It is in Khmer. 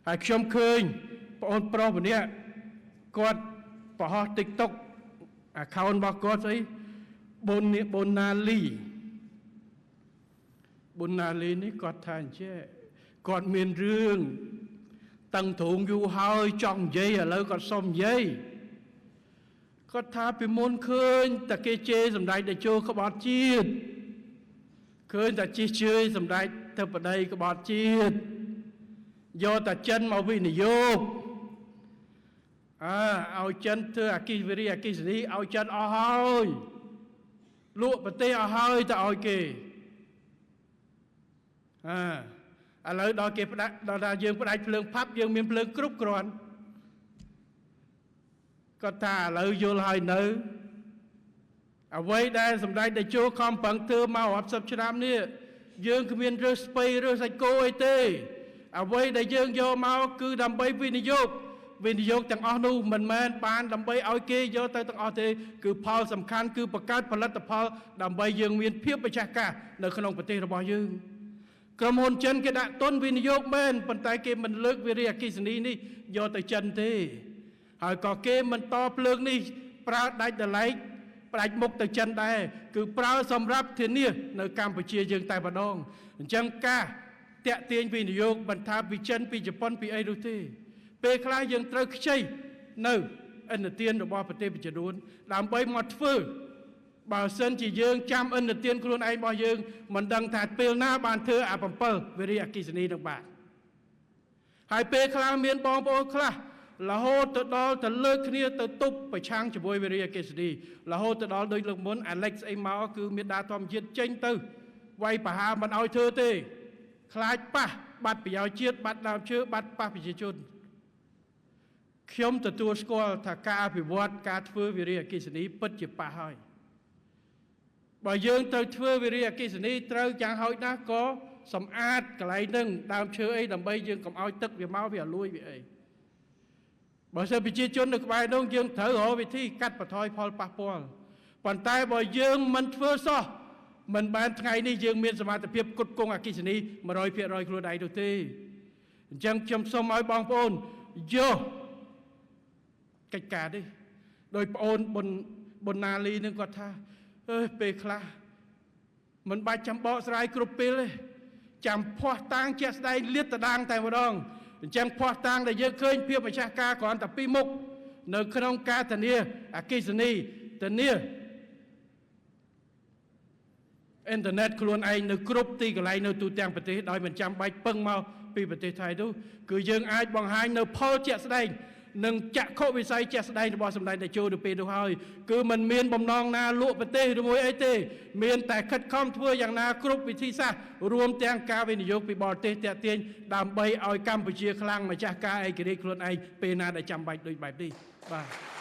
ហើយខ្ញុំឃើញបងអូនប្រុសម្នាក់គាត់បង្ហោះ TikTok account របស់គាត់ស្អីប៊ុននេះប៊ុនណាលីប៊ុនណាលីនេះគាត់ថាអញ្ចេះគាត់មានរឿងតឹងទ្រូងយូរហើយចង់និយាយឥឡូវគាត់សុំនិយាយគាត់ថាពីមុនឃើញតែគេជេរសម្ដេចតេជោក្បត់ជាតិឃើញតែជិះជឿសម្ដេចធិបតីក្បត់ជាតិយកតែចិនមកវិនិយោគអើឲ្យចិនធ្វើអគិវិរិយអគិសនីឲ្យចិនអស់ហើយលក់ប្រទេសអស់ហើយទៅឲ្យគេអើឥឡូវដល់គេផ្ដាច់ដល់ថាយើងផ្ដាច់ភ្លើងផាប់យើងមានភ្លើងគ្រប់គ្រាន់គាត់ថាឥឡូវយល់ហើយនៅអ្វីដែលសម្ដេចតេជោខំប្រឹងធ្វើមករាប់សិបឆ្នាំនេះយើងគ្មានរើសស្ពៃរើសសាច់គោអីទេអ្វីដែលយើងយកមកគឺដើម្បីវិនិយោគវិនិយោគទាំងអស់នោះមិនមែនបានដើម្បីឲ្យគេយកទៅទាំងអស់ទេគឺផលសំខាន់គឺបង្កើតផលិតផលដើម្បីយើងមានភាពម្ចាស់ការនៅក្នុងប្រទេសរបស់យើងក្រុមហ៊ុនចិនគេដាក់ទុនវិនិយោគមែនប៉ុន្តែគេមិនលើកវិរិយអគ្គិសនីនេះយកទៅចិនទេហើយក៏គេមិនតភ្លើងនេះប្រើដាច់ដឡែកផ្ដាច់មុខទៅចិនដែរគឺប្រើសម្រាប់ធានានៅកម្ពុជាយើងតែម្ដងអញ្ចឹងការតាក់ទាញវិនិយោគមិនថាពីចិនពីជប៉ុនពីអីនោះទេពេលខ្លះយើងត្រូវខ្ចីនៅឥណទានរបស់ប្រទេសប្រជាជនដើម្បីមកធ្វើបើសិនជាយើងចាំឥណទានខ្លួនឯងរបស់យើងមិនដឹងថាពេលណាបានធ្វើអា7វិរិយអគ្គិសនីនឹងបាទហើយពេលខ្លះមានបងប្អូនខ្លះរហូតទៅដល់ទៅលើកគ្នាទៅទប់ប្រឆាំងជាមួយវិរិយអគ្គិសនីរហូតទៅដល់ដូចលើកមុនអាឡិចស្អីមកគឺមានដាធម្មជាតិចេញទៅវាយប្រហារមិនឲ្យធ្វើទេខ្លាចប៉ះបាត់ប្រយោជន៍ជាតិបាត់ដើមឈើបាត់ប៉ះប្រជាជនខ្ញុំទទួលស្គាល់ថាការអភិវឌ្ឍការធ្វើវិរិយអគ្គិសនីពិតជាប៉ះហើយបើយើងត្រូវធ្វើវិរិយអគ្គិសនីត្រូវយ៉ាងហោចណាស់ក៏សម្អាតកន្លែងហ្នឹងដើមឈើអីដើម្បីយើងកុំឲ្យទឹកវាមកវាលួយវាអីបើសិនប្រជាជននៅក្បែរនោះយើងត្រូវរកវិធីកាត់បន្ថយផលប៉ះពាល់ប៉ុន្តែបើយើងមិនធ្វើសោះមិនបានថ្ងៃនេះយើងមានសមត្ថភាពគ្រប់គ្រងអគ្គិសនី 100% ខ្លួនឯងនោះទេអញ្ចឹងខ្ញុំសូមឲ្យបងប្អូនយកកិច្ចការនេះដោយប្អូនប៊ុនណាលីនឹងគាត់ថាអើយពេលខ្លះមិនបាច់ចាំបកស្រាយគ្រប់ពេលទេចាំភ័ស្តុតាងជាក់ស្ដែងលាតត្រដាងតែម្ដងអញ្ចឹងភ័ស្តុតាងដែលយើងឃើញភាពម្ចាស់ការគ្រាន់តែពីរមុខនៅក្នុងការធានាអគ្គិសនីធានាអ៊ីនធឺណិតខ្លួនឯងនៅគ្រប់ទីកន្លែងនៅទូទាំងប្រទេសដោយមិនចាំបាច់ពឹងមកពីប្រទេសថៃនោះគឺយើងអាចបង្ហាញនៅផលជាក់ស្ដែងនិងចក្ខុវិស័យជាក់ស្ដែងរបស់សម្ដេចតេជោនៅពេលនោះហើយគឺมันមានបំណងណាលក់ប្រទេសឬមួយអីទេមានតែខិតខំធ្វើយ៉ាងណាគ្រប់វិធីសាស្ត្ររួមទាំងការវិនិយោគពីបរទេសតាក់ទាញដើម្បីឲ្យកម្ពុជាខ្លាំងម្ចាស់ការឯករាជ្យខ្លួនឯងពេលណាដែលចាំបាច់ដូចបែបនេះបាទ